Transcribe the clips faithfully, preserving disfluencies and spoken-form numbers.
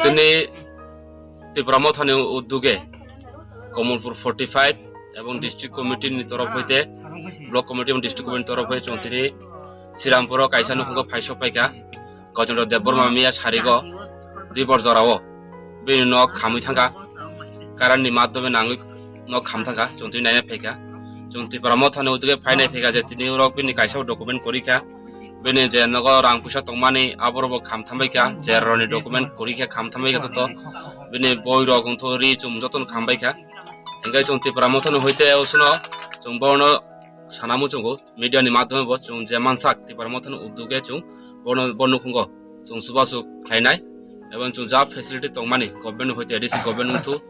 Tini Tipra Mothani uduge Komolpur forty five ebong district committee ni torof hoite, block committee ebong district committee ni torof hoite chwng tini Srirampuro kaisa nukhugo phaisok paikha. Gajendra Debbarma miya sarigo Dibor jorao bini nok khamwi thangkha, current ni madhyome nangwi nok kham thangkha, chwng tini naina phaikha. Chwng Tipra Mothani uduge phainai phaikha je tini urok bini kaisa document kwrwikha, bini je nogo rang puisa tongmani aborok bo kham thambaikha, je roni document kwrwikha kham thambaikha joto, bini boirok wngthu ri chum jotono khambaikha. Hingke chwng Tipra Mothani hoite usuno chwng bono sana muchungo. Media ni madhyome bo chwng je mansak Tipra Mothani uduge chwng bono, bo nukhungo chwng chubachu khlainai, ebong chwng ja facility tongmani government hoite A D C government wngthu,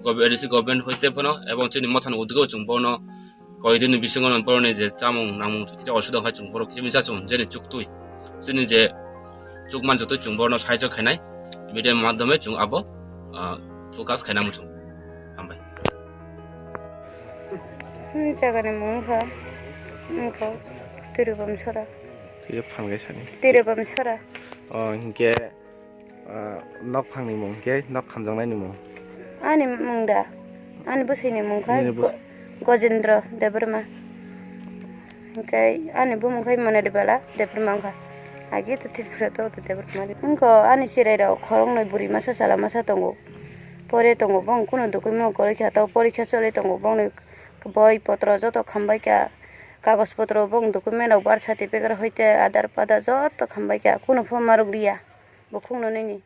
gov-, A D C government hoite phano ebong chini mothani udugo chwng bono koidini bisingo boroni je chamung nangmung kisa osubida wngkha chwng borok kisa misa chwng jeni chuktwi chini je chukman jotoi chwng borno saichok khainai media madhyome chwng abo, ah, focus khaina muchung. Hambai. Hmm, jagani mung wngkha, wngkha Tirubam Sora. Twiyo phan gai sani. Tirubam Sora. O, hinkhe, ah, nok phangni mung hinkhe nok khamjaknaini mung. Ani mung da? Ani bwswini mung kha Nini bwswk- Go-, Gojendra Debbarma. Hinkhe ani bumung kha Monali Bala Debbarma wngkha. Agi to Tripura to, to Debbarma. Wngkha ani chwrairok khoroknwi bwrwi masa chwla masa tongo. Pore tongo, bong kunu document kwrwi kha, to porikha choli tongo, bongni boi potro joto khambai kha, kagoj potro, bong document rok, birth certificate hoite Aadhaar padar joto khambai kha, kunu pho marwk liya bo khungno nini.